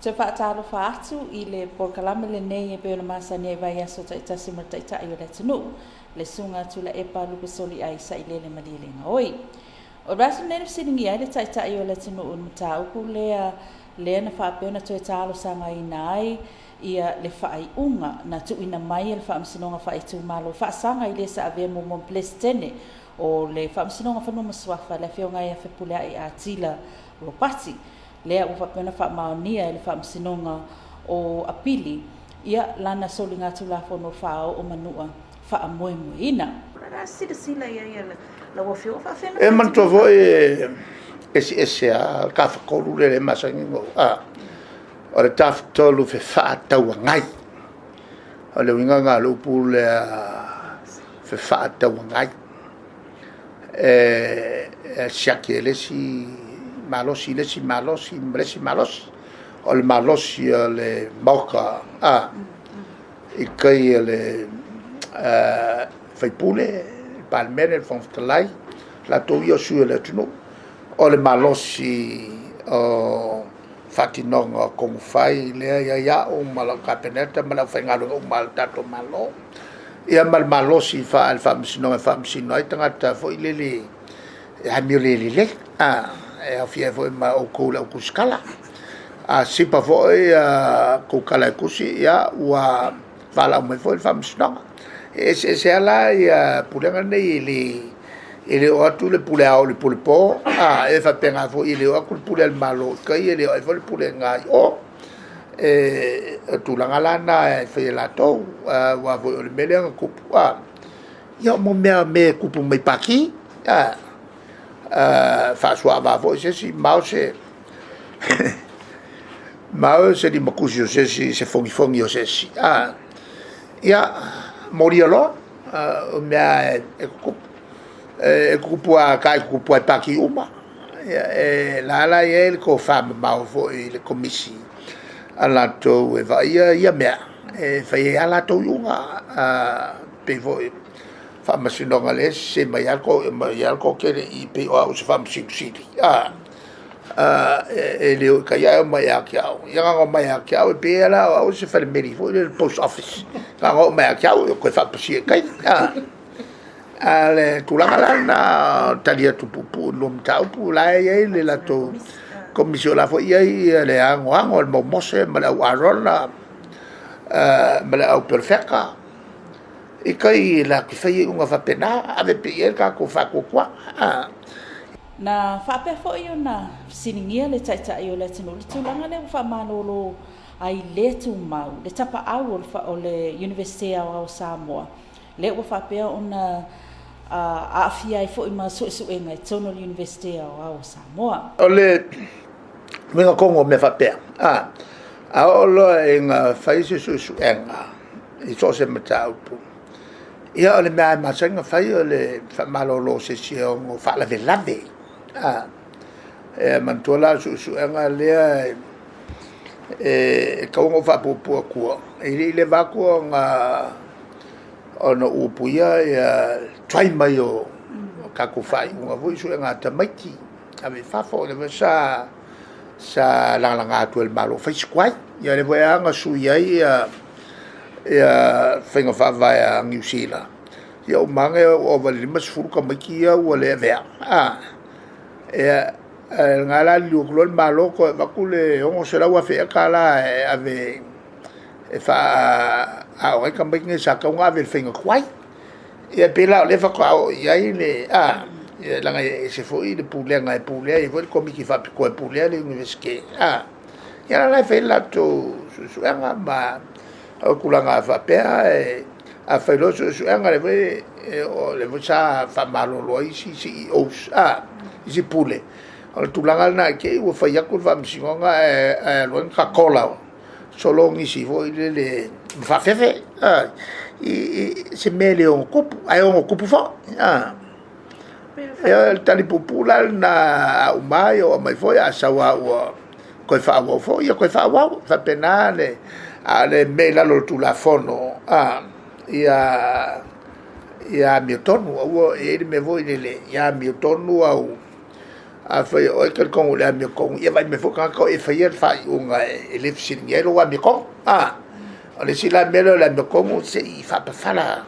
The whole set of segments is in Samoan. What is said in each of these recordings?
Toe faatalofa atu i le polokalame lenei e pei ona masani ai vaiaso taitasi ma le Taitai o le atunuu, le Susuga Tuilaepa Lupesoliai Sailele Malielegaoi. O le vaiaso lenei na fesiligia ai le Taitai o le atunuu i le mataupu lea, lea na faapea ona toe talosagaina ai ia le faaiuga na tuuina mai e le Faamasinoga Faaitumalo faasaga i le sa avea muamua ma Peresetene o le Faamasinoga o Fanua ma Suafa, le Afioga ia Fepuleai Atilla Ropati, lea ua faapea ona faamaonia e le Faamasinoga o Apili ia lana soligatulafono faaoo manua faamoemoeina. Silasila i ai lau Afioga faafeagaiga. E manatua foi e eseese lava le tafatolu lea e masani ona ou... o le Tafatolu Fefaatauagai. O le uiga lena o le upu lea fefaatauagai. E siaki e le isi malosi le isi malosi ma le isi malosi. O le malosi o le Maota i tai o le sui usufono, le Palemene, le Fofoga Fetalai, latou ia o sui o le atunuu. O le malosi o faatinoga o tonu fai lea e ia te au ma lau Kapeneta ma le aufaigaluega uma a lo tatou Malo. Ia ma le malosi faale-Faamasinoga e faamasino ai tagata foi lele e amio le lelei, e aofia ai foi ma outou le au tusitala. A sipa foi a outou tala e tusi, ia ua valaau mai foi le Faamasinoga. E eseese lava la pulega nei, e le o atu le pule ao i le pule po, e faapena foi e le o atu le pule a le Malo i tai, e le o atu foi le pulega i o. O tulaga la na e fai e latou, aua foi o le mea lea na tupu, ia o mea e tupu mai pati, a faasuaava foi se isi mao se limatusi o se isi i se fogifogifo a se isi, ia molia loa. O mea lava e tutupu, e tutupu lava e tutupu lava i pati uma. O la la e i ai le tofa mamao foi i le komisi a latou e vaaia ia mea, e fai ai lava a latou iuga. E pei foi o le faamasinoga o lea e sese mai lava le toatele i i, e pei o au o se faamasino sili, e le o i tai ae omai ia te au. Ia na ona omai lava ia te au, e pei la o au o se falemeli foi lea le post office, na ona oo mai lava ia te au toe faapasia i tai. A o le tulaga la lena o le tali atu puupuu i le lua mataupu, o la e i ai le latou komisi, o la foi e i ai le anoano o le mau Mose ma le au Arona ma le au Perofeta i tai latou te faia iuga faapena, ave pea i ai le tatou faatuatuaga. Na faapea foi ona fesiligia le Taitai o le atunuu i le tulaga lea ua faamalolo ai le tumau le tapaau o le Iunivesite Aoao o Samoa, lea ua faapea ona aafia ai foi ma suesuega i totonu o le Iunivesite Aoao o Samoa. O le uiga tonu o mea faapea, a oo loa ina fai se suesuega i so o se mataupu, ia o le mea lava e masani ona fai o le faamalolo o se isi e ono faalavelave. E manatua la le suesuega lea e tatau ona ou faapuupuu atua, e le i leva atu ona upuia le tuai mai o tatou faaiuga foi suega a tamaiti ave i fafo. O lea foi sa lagalaga atu e le Malo e fai si tuai. Ia lea foi lava na sui ai faiga faavae a Niu Sila, ia uma ane ua ova i le 50 tamaiti ia ua le avea. Ia, o lena la liliu atu loa le Malo toe avatu le $600,000 ea $1 e ave e faaaoga ai tamaiti nei sa tatau ona ave i le faiga tuai. Ia e pei la o lea faatoa oo i ai le... leaga e ese foi le pulega e pulea, e i ai foi le komiti faapitoa e pulea le Iunivesite, ia o la e fai le latou suesuega ma o tulaga faapea, a fai loa suesuega, o lea foi sa faamalolo ai isi CEOs, isi pule, o le tulaga lena i te i ua fai atu le faamasinoga ae alu ai ni tatola solo nisi foi lele ma faafefe, se mea e le ono tupu, ae ono tupu foi. Ia o le tali puupuu la lena, a uma lava ua aumai foi, a sau lava ua toe faaauau foi, ia toe faaauau. E faapena le... a o le mea i lalo o le Tulafono, ia amiotonu, aua e i ai le mea foi lele, ia amiotonu au Afai o oe e talitonu i le amiotonu, ia vaai mai foi tagata o e faia le faaiuga e le fesiligia ai lou amiotonu. O le isi la mea lea o le amiotonu, se i faapafala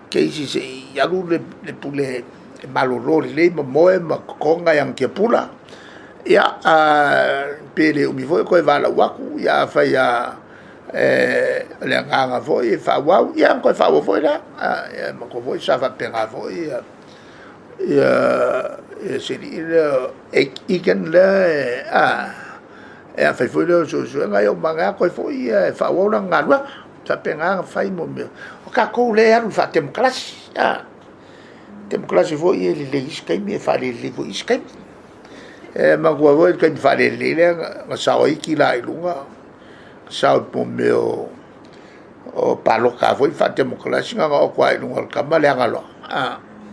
teisi se i alu le pule e malolo lelei ma moe ma totogi nai ana tiapula. Ia, pe le umi foi toe valaau atu, ia afai lava o le agaga foi e faaauau, ia ona toe faaauau foi lea. Ia manatua foi sa faapena foi si alii lea o Egan lea, a fai foi lea o suesuega, ia uma ane lava toe foi ia e faaauau lana galuega. E faapena ona fai mea, o tatou lea e alu i le faatemokarasi. O temokarasi foi e lelei i isi taimi e faalelelei foi i isi taimi. E manatua foi le taimi faalelelei lea na sao ai Kila i luga, sao i mea o palota foi faatemokarasi, na ona oo atu lava i luga o le tama leaga loa.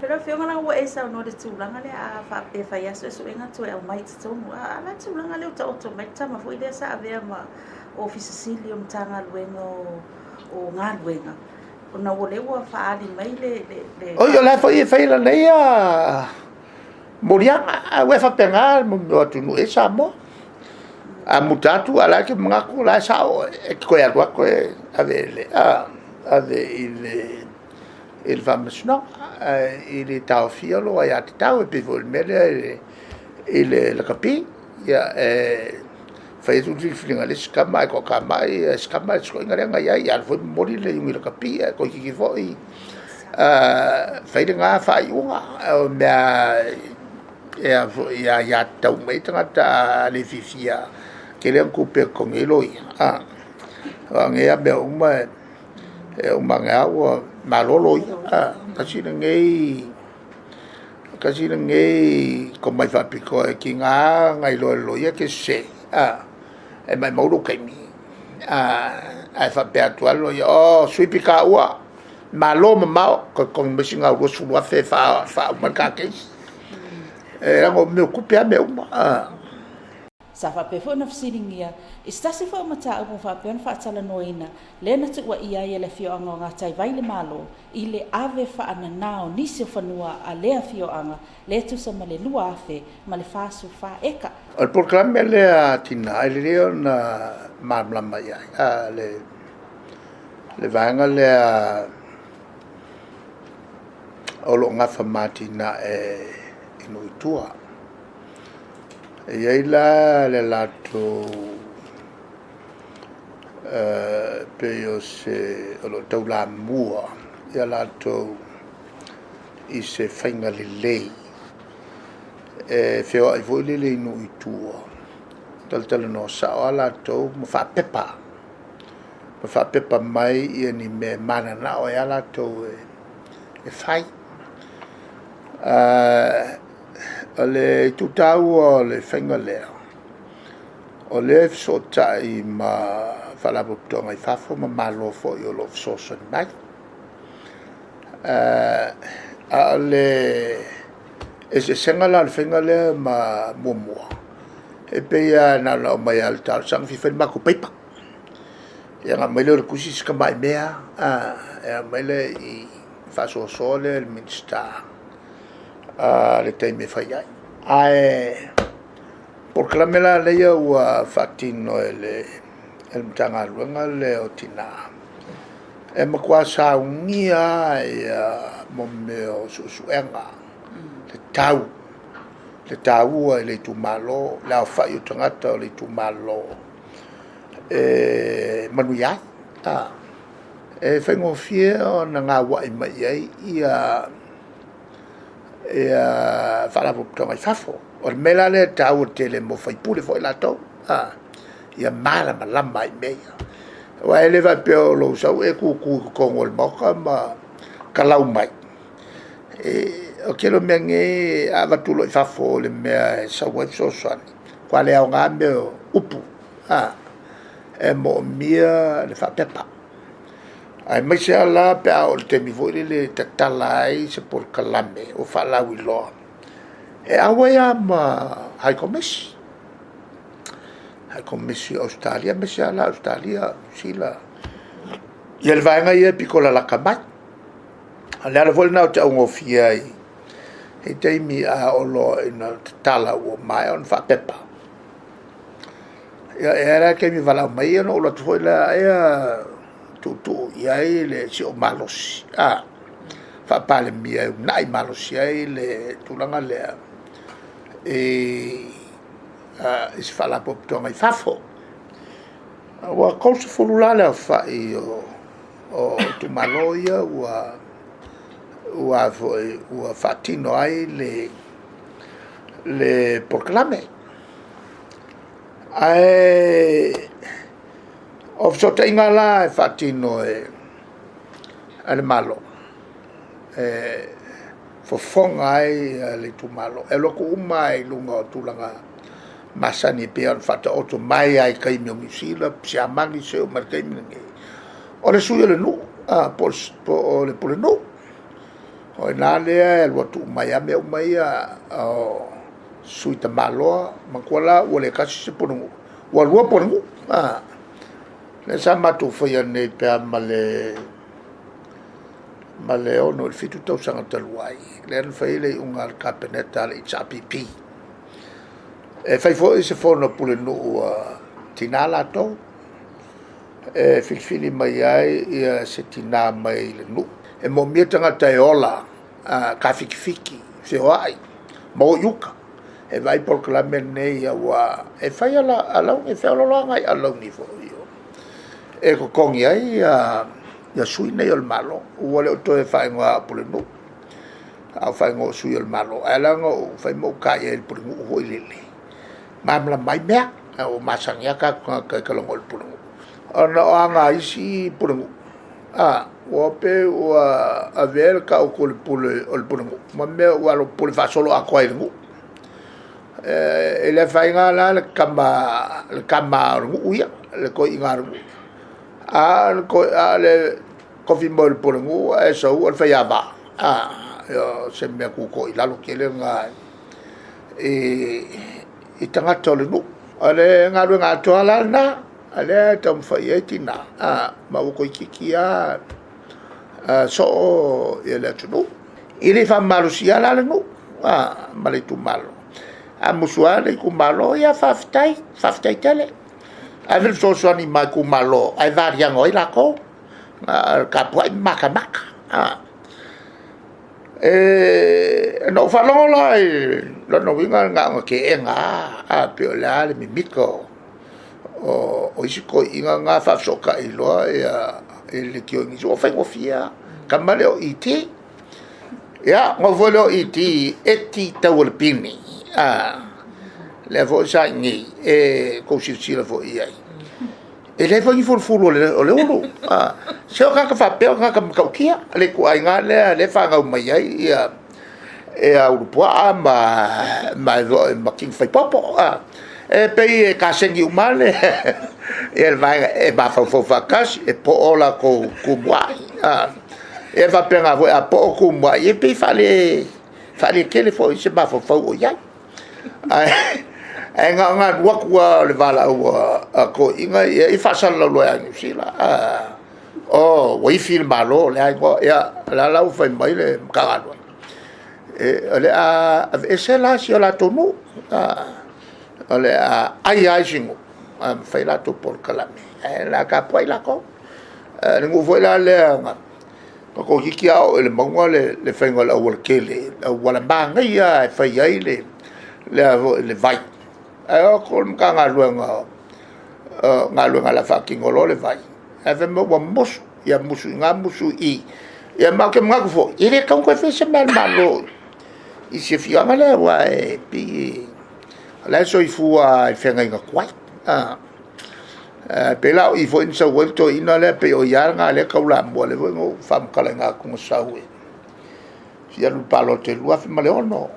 Lau Afioga leaga ua e saunoa i le tulaga lea a faapea e fai lava suesuega toe aumai i totonu. A o le tulaga lea ua taoto mai le tama foi lea sa avea ma Ofisa Sili o Matagaluega o Galuega, ona o lea ua faaali mai le... Oi, o la foi e fai lana ia moliaga, aua e faapena le atunuu e i ai Samoa. A muta atu a o la e te manatu o la e sao oe, e te toe alu lava toe ave i le faamasinoga. Ae i le taofia o lou aiatatau, e pei foi o le mea lea i le lakapi. Ia, e fai atu le filifiliga a le isi tama ae toatamai si tama le isi toeaina lea na i ai, alu foi momoli le iuni lakapi ae toeitiiti foi fai lena faaiuga. O mea lava e aiatatau uma i ai tagata, a le fiafia, tele ana tupe e totogi ai loia. Aua o nei lava mea uma, e uma ane lava ua malo loia. Tasi lenei tomai faapitoa, e tiga lava ona iloa e le loia e te sese, ae maumau lou taimi, ae faapea atu lava le loia, o suipi taua, malo mamao, toe totogi mai sina au $20,000 e faauma ai le ta case. Leaga o mea o tupe lava mea uma. Sa faapea foi ona fesiligia i se tasi foi o mataupu faapea ona faatalanoaina lea na tuuaia ai e le afioaga o Gataivai le Malo i le ave faanana o nisi o fanua a lea afioaga lea e tusa ma le 2,044 eka. O le polokalame lea a Tina, e lelei ona malamalama i ai le vaega lea o lo o nafa ma atinae i nuu i tua. E i ai la le latou pei o se o lo o taulamua ia latou i se faiga lelei e feoai foi lele i nuu i tua, talatalanoa sao lava latou ma faapepa mai ni mea e mananao ai lava latou e fai. O le itu taua o le faiga lea, o lea e fesootai ma faalapotopotoga i fafo ma Malo foi o lo o fesoasoani mai. A o le eseesega la o le faiga lea ma muamua, e pei lava na ona aumai lava o le talosaga, e fia fai le matou paipa. Ia ona aumai lea o le tusi, si tamai mea lava, e aumai lea i i, faasoasoa lea e le Minisita le taimi e fai ai. Ae o polokalame la lea ua faatino e le Matagaluega lea o Tina, e matua saunia lava mea o suesuega, le tau, le taua i le itumalo, le aofai o tagata o le itumalo e manuia ai. E faigofie ona gauai mai i ai faalapotopotoga i fafo. O le mea la lea e taua tele mo sui usufono foi latou, ia malamalama ai i mea ia. Aua e le faapea o lou sau e tutu i totonu o le Maota ma talau mai. O le tele o mea nei a avatu loa i fafo o le mea e sau ai fesoasoani, matua le aoga mea o upu, e moomia le faapepa. Aemaise lava la pe a oo i le taimi foi lele e tatala ai se polokalame ua faalauiloa, e auai lava ma High Komisi, High Komisi o Ausetalia, aemaise lava la Ausetalia, Niu Sila, ia le vaega ia e pito lalata mai. O le ala foi lena ou te augofie ai E taimi a oo loa ina tatala ua maea ona faapepa, ia e i ai la le taimi e valaau mai ai ona ou alu atu foi lea, aia tuutuu i ai le si ou malosi faa-Palemia e uunai malosi ai le tulaga lea i se faalapotopotoga i fafo. Ua 30 la le aofai o itumalo ia ua faatino ai le polokalame. Ae o fesootaiga la e faatino e le Malo, e fofoga ai le itumalo, e alu atu uma lava i luga o tulaga masani e pei ona faataoto mai lava i taimi o Niu Sila, Siamani seia oo mai i le taimi lenei, o le sui o le nuu po o le pulenuu. O i ina lea e alu atu uma ai lava mea uma ia, o sui tamaloa. Manatua la ua le tasi se pulenuu, ua 2 pulenuu. O lea sa matou faia nei pe a ma le 6 i le 7 tausaga talu ai, lea na fai ai le iuga a le Kapeneta a le HRPP, e fai foi se fono a pulenuu a tina latou, e filifili mai ai se tina mai le nuu. E manaomia tagata e ola, tafitifiti, feoai ma o i uta e vaai polokalame nei, aua e fai alauni, e feoloolo lava nai alauni foi e totogi ai sui nei o le Malo. Ua le o toe faaigoa o pulenuu, a ua faaigoa o sui o le Malo. Ae ala ona ou fai ma ou ta i ai i le pulenuu foi lele, e malamalama ai mea. Ae ua masani lava o tatou tagata e talanoa i le pulenuu. Ona o aga a isi pulenuu, ua pei ua avea le tau atu o le pulenuu ma mea ua pule faasoloatoa ai i le nuu. E le afaina la le tama o le nuu ia, le toeaina o le nuu, a o le tofi mai o le pulenuu ae sau o le faiava. O se mea tutoilalo tele lena i tagata o le nuu. O le galuega atoa la lena, o lea e taumafai i ai tina, ma ua toeitiiti lava soo le atunuu. E le faamalosia la le nuu ma le itumalo. A musu lava le itumalo, ia faafetai, faafetai tele. Ave le fesoasoani i le ma itumalo ae valiano ai latou, tapuai ma matamata. Na ou faalogo la o lona uiga na ona teena lava, pe o le a le mimita o isi toeaiina na faafesootai loa i le leitio nisi, ua faigofie lava, le tama lea o Eti. Ia, ona oo foi lea o Eti eti Taualepini, lea foi sa i inei, ua outou silasila foi i ai, e leai foi ni fulufulu o le ulu. Se o tagata faapea o tagata matautia, le ituaiga lea e fanau mai ai Ulupuaa ma King Faipoko. E pei e kasegi uma lava le vaega, e mafaufau faatasi, e poo o latou tumuai. E faapena foi a poo tumuai, e pei e faaletele foi se mafaufau o i ai. Ae na ona alu atu lava o le valaau a toeaiina ia, ia faasalalau loa ia Niu Sila. Oh ua ifi le Malo o le a igoa. Ia o la la ua fai mai le Matagaluega, o le a aveese la si o latou nuu, o le a ai lava isi nuu ma fai a latou polokalame, ae o le a tapuai latou. O le nuu foi la lea na toeitiiti lava oo i le mauga le faiga o le aualatele, le auala manaia lava e fai ai le vai. Ae o atu le Matagaluega o Galuega o le a faatino loa le vai, ae fai mai ua musu, ia musu i ina musu i i. Ia ma ou te manatu foi, e le tatau ona toe faia se mea a le Malo i si afioaga lea, aua e pei o la e soifua lava i le feagaiga tuai. E pei la o i foi na sau ai le toeaina lea, pei o ia lava lena o lea e taulamua, lea foi na ou faamatalaina atu na sau e fia alu i le palota i le 2006.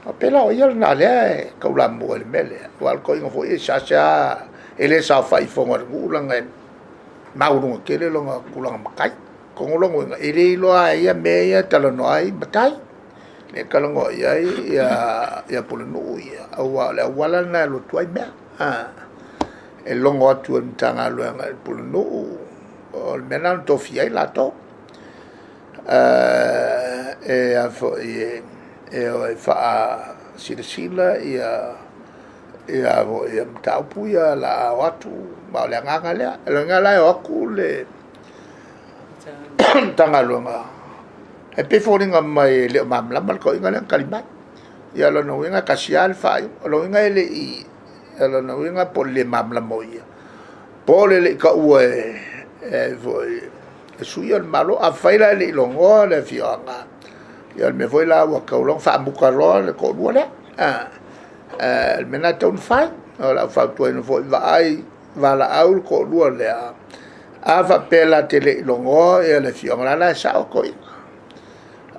E pei la o ia lena o lea e taulamua i le mea lea, aua o le toeaina foi ia e seasea, e le saofai i fono a le nuu leaga e maualuga tele lona tulaga matai. O lona uiga, e le iloa lava e ia mea ia e talanoa ai matai, lea e talanoa i ai pulenuu ia, aua o le auala lena e alu atu ai mea. E logo atu e le Matagaluega i le pulenuu, o le mea lena na tofia ai latou, e o e faasilasila ia ia ia mataupu ia la o atu ma o le agaga lea. O le agaga la e o atu le Matagaluega e pei e foliga mai e le o malamalama le toeaina lea na tali mai. Ia o lona uiga e tasi lava le faaiuga. O lona uiga e le i, o lona uiga po o le le malamalama o ia, po o le le i taua e sui o le Malo. Afai la e le i logoa le afioaga, ia o le mea foi la ua tatau loa ona faamuta loa le toalua lea. O le mea lena e tatau ona fai. O lau fautuaina foi, vaai valaau le toalua lea, a faapea la te le i logoa le afioaga, o la la e sao le toeaina.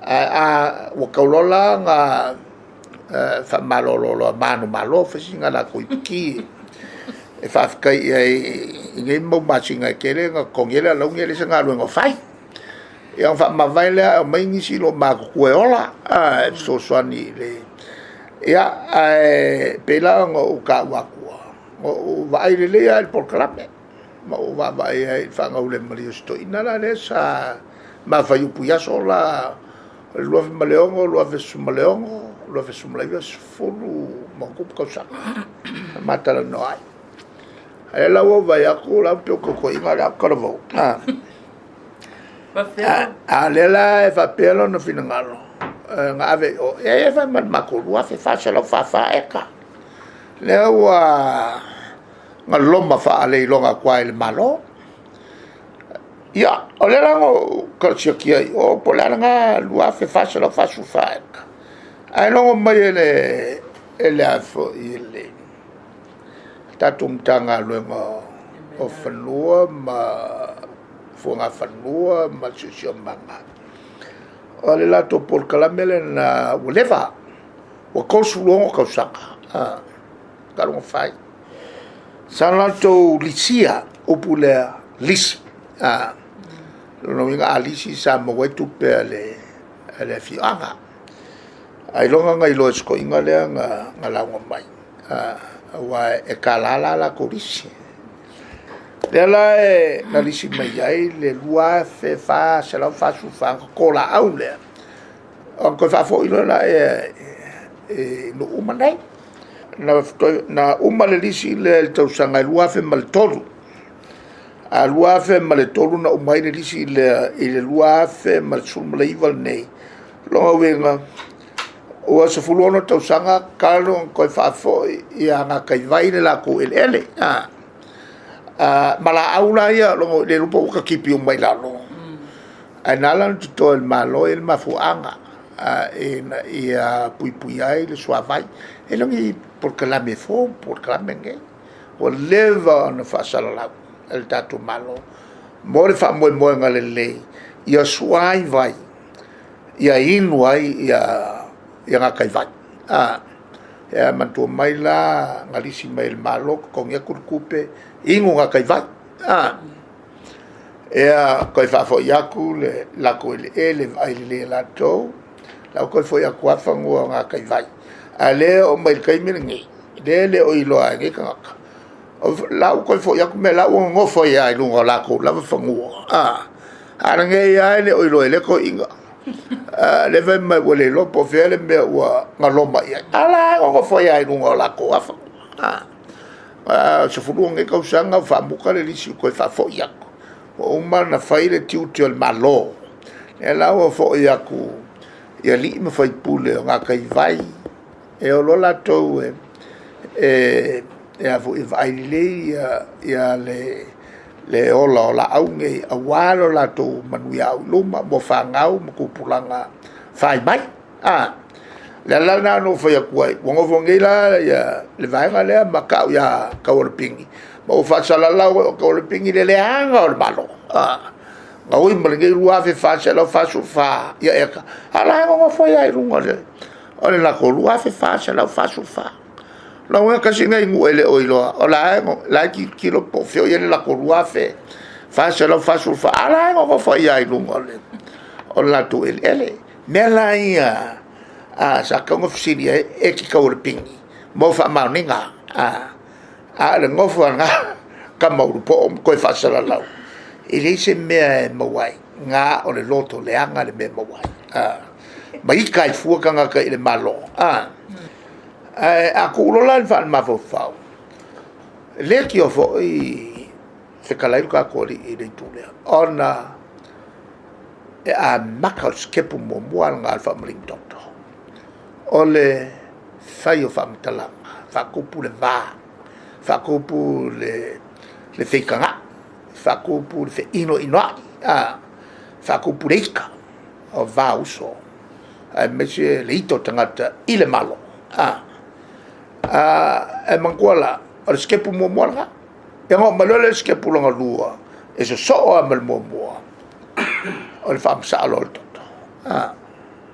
Ae a ua tatau loa la ona faamalolo loa manumalo, fai sina latou iputi e faafetai i ai i nei mau masina e tele na totogi ai le alauni e leai se galuega o fai. Ia ona faamavae lea ae omai nisi loomatutua e ola e fesoasoani i le... Ia, ae pei la ona ou taua atua, na ou vaai lelei lava i le polokalame, ma ou vaavaai ai i le faagaulemalie o si toeaina la lea sa ma faiupu i aso la o le 2006, 2016, 10+ tausaga na ma talanoa ai. A o lea la ua ou vaai atu o la e pei o le toeaina lea talavou, a o lea la e faapea lona finagalo, na ave i o, e fai ma matou 2,444 eka. Lea ua loma faaleiloga atu lava i le Malo. Ia, o lea la na ou siakia i o po o le a lena 2,444 eka, ae logo mai e le tatou Matagaluega o Fanua ma Fuagafanua ma le Siosiomaga, o le latou polokalame lena ua leva, ua 36 tausaga talu ona fai. Sa latou lisia, upu lea, lisi. O lona uiga a lisi sa maua ai tupe a le afioaga. Ailoga na iloa e si toeaina lea na lauga mai, aua e $1 la latou lisi. O lea la na lisi mai ai le 2,444 totolaau lea, ona toe faafoi loa lea i nuu uma nei. Na uma le lisi lea i le tausaga e 2003, a 2003 na uma ai le lisi lea i le 2019 lenei, o lona uiga ua 16 tausaga talu ona toe faafoi ia Gataivai le latou eleele. Ma laau la ia, le iloa po ua tatipi uma i lalo, ae na ala ona toto e le Malo e i ai le mafuaaga, ina ia puipuia ai le suavai. E le o ni polokalame fou le polokalame lenei, ua leva ona faasalalau e le tatou Malo mo le faamoemoega lelei ia sua ai vai, ia inu ai gataivai. Ia manatua mai la na lisi mai e le Malo totogi atu le tupe, inu gataivai. Ia toe faafoi atu le latou eleele, vaai lelei e latou, la ua toe foi atu lava fanua o gataivai. A o lea e oo mai i le taimi lenei, lea e le o iloa e nei tagata, o la ua toe foi atu mea o la ua nonofo ai lava i luga o latou lava fanua, a o lenei lava e le o iloa e lea toeaina. O lea e fai mai ua le iloa po o fea le mea ua loma i ai, a o la e nonofo ai lava i luga o latou lava fanua. 16 nei tausaga ua faamuta le lisi ua toe faafoi atu, ua uma ona fai le tiute o le Malo, lea la ua foi atu i alii ma faipule o gataivai, e o loa latou e vaai lelei le ola o laau nei aua lo latou manuia auiluma mo fanau ma tupulaga fai mai. O le ala lena na ou fai atu ai, ua nofo nei la le vaega lea ma tau ia Taualepigi, ma ou faasalalau ai, o Taualepigi le leaga o le Malo. Gaoi ma lenei 2,444 eka, a o la e nonofo ai lava i luga o le latou 2,444. O lona uiga tasi lenei nuu e le o iloa, o la e tilotilo po o fea o i ai le latou 2,444, a o la e nonofo ai lava i luga o le latou eleele. O mea la ia sa tatau ona fesili ai Eti Taualepigi mo faamaoniga, a o le nofo a lena tama ulupoo ma toe faasalalau, e leai se mea e maua ai, na o le loto leaga le mea e maua ai. Ma ika ai fua tagata i le Malo. Ae a tuu loa la i le faalemafaufau, e leitioa foi fetalai lo tatou Alii i le itu lea, ona e amata o le sitepu muamua lena o le faamaligi toto, o le fai o faamatalaga, faatupu le va, faatupu le feitagai, faatupu le feinoinoai, faatupu le ita o le va o uso, aemaise le ita o tagata i le Malo. E manatua la, o le sitepu muamua lena. Ia ona oo mai loa lea i le sitepu lona lua, e sosoo lava ma le muamua, o le faamasaa loa o le toto. O le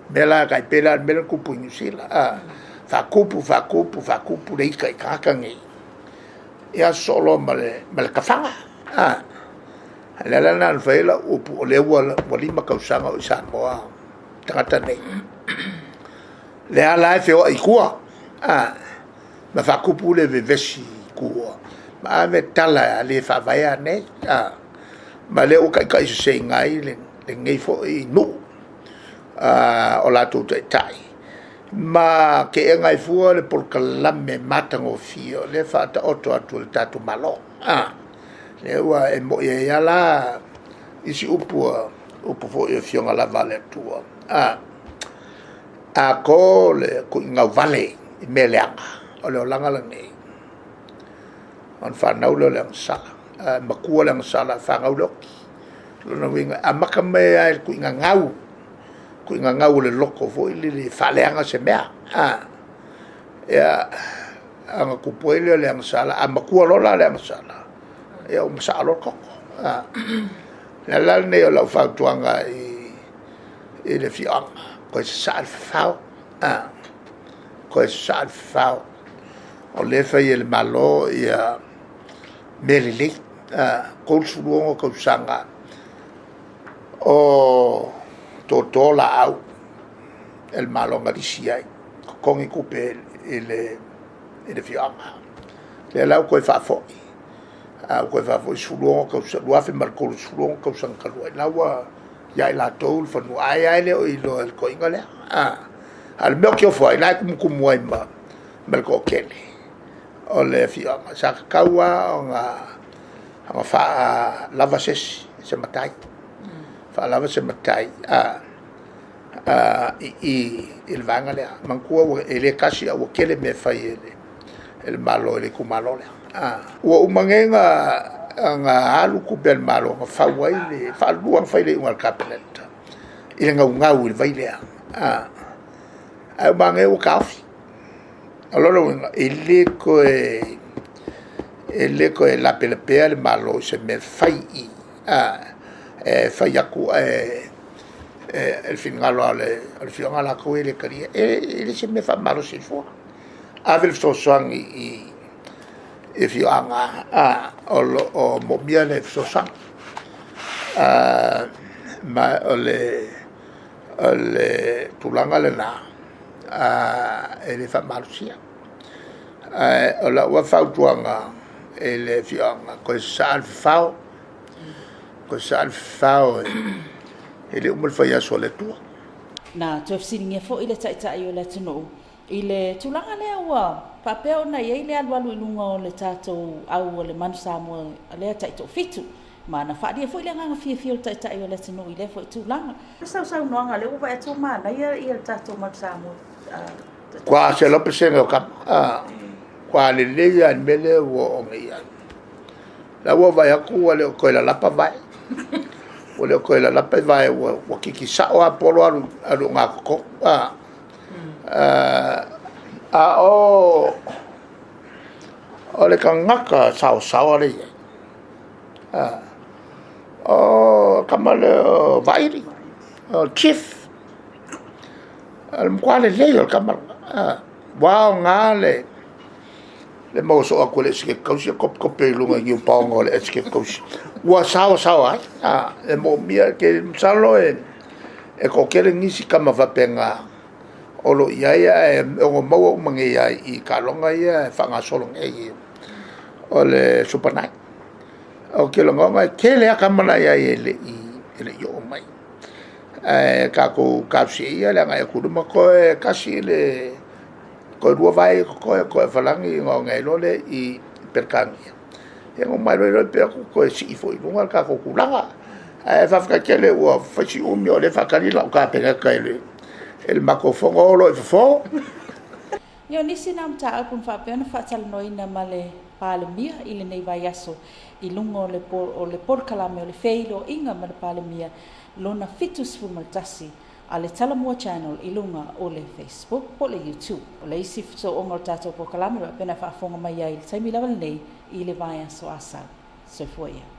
mea la e tai pei la o le mea lea na tupu i Niu Sila, faatupu, faatupu, faatupu le ita i tagata nei, ia sosoo loa ma le tafaga. O le ala lena na fai ai lau upu, o lea ua 5 tausaga o i Samoa tagata nei, o lea la e feoai i tua, ma faatupu le vevesi i tua, ma ave tala le faavaea nei. Ma o lea ua taitaiseseina ai lenei foi nuu o latou taitai, ma teena ai fua le polokalame matagofie o lea e faataoto atu e le tatou Malo. O lea ua, e moni ai lava la isi upu, upu foi o Afioga lava a le Atua, a to le tuigauvale i mea leaga, o le olaga lenei, ona fanau lea o le agasala. Ae matua le agasala fanau le oti. O lona uiga e amata mai lava i le tuigagau, tuigagau o le loto foi lele e faaleaga se mea. Ia, ona tupu ai lea o le agasala, a matua loa la le agasala, ia ua masaa loa le toto. O le ala lenei o lau fautuaga i le afioaga, toe sasaa le fafao, toe sasaa le fafao. O lea e fai e le Malo mea lelei, 36 tausaga o toto laau e le Malo na lisi ai, totogi tupe i le afioaga. O lea la ua toe faafoi, a ua toe faafoi 2003, 16 tausaga talu ai, o la ua ia i latou le fanua, ai lava e le o iloa e le toeaina lea. A o le mea ou te ofo ai, o la e tumutumu ai ma le toatele o le afioaga. Sa tatau lava ona faalava se isi, se matai, faalava se matai i i i le vaega lea. Manatua e le tasi ae ua tele mea e fai e le Malo i le itumalo lea. Ua uma nei ona alu tupe a le Malo na fau ai le, e faalua ona fai le iuga a le Kapeneta i le naunau i le vai lea, ae ua manaia ua taofi. O lona uiga, e le toe lapelapea le Malo i se mea e fai i i, e fai atu ae o le finagalo lava o le afioaga latou ia e le talia. E le o se mea e faamalosi ai fua. Ave le fesoasoani i afioaga o lo o moomia le fesoasoani. Ma o le tulaga lena, e le faamalosia. Ae o lau lava fautuaga i le afioaga, toe sasaa le fafao, toe sasaa le fafao, e le uma le fai aso a le Atua. Na toe fesiligia foi le Taitai o le atunuu i le tulaga lea ua faapea ona i ai le alualu i luga o le tatou au o le Manu Samoa lea taitoafitu, ma na faaalia foi le agaga fiafia o le Taitai o le atunuu i lea foi tulaga. Sau saunoaga lea ua vaai atu ua manaia le tatou Manu Samoa. Ua 100% o kama. Ua lelei lava i le mea lea ua oo nei i ai. La ua vaai atu ua le o toe lalapa vae. Ua le o toe lalapa vae, ua kiki sao lava polo alu i ogatotonu. A o le tagata saosaoa lea e i ai, o le tama lea o Vaili, o le Chief. O le matua lelei o le tama lena. Ua aoga le maua soo atu e le Esetete Tausi e topetope i luga i niupaoga o le Esetete Tausi, ua saosaoa ai. E moomia, masalo e toatele nisi tama faapena o lo o i ai, ae ono maua uma nei lava i taaloga ia e faagasolo nei o le Super 9. Ou te lagona e tele lava tama la e i ai e le i oo mai. Ae tatou talosia ia le agai atu i luma toe tasi le toe lua vae totoe toe Falani ona oge ai loa lea i Peretania. Ia ona uma ai loa lea pei atu toe sii foi i luga le tatou tulaga. Ae faafetai tele ua fai si umi o lea e faatali lau Kapeneta i le matou fono, o loa i fofo. Ia, o nisi na o mataupu na faapea ona faatalanoaina ma le Palemia i lenei vaiaso i luga o le, o le polokalame o le Feiloaiga ma le Palemia lona 71 a le Talamua Channel i luga o le Facebook po o le YouTube. O le isi fesooga o le tatou polokalame faapea na faafofoga mai ai i le taimi lava lenei i le vaiaso a sau. Soifua ia.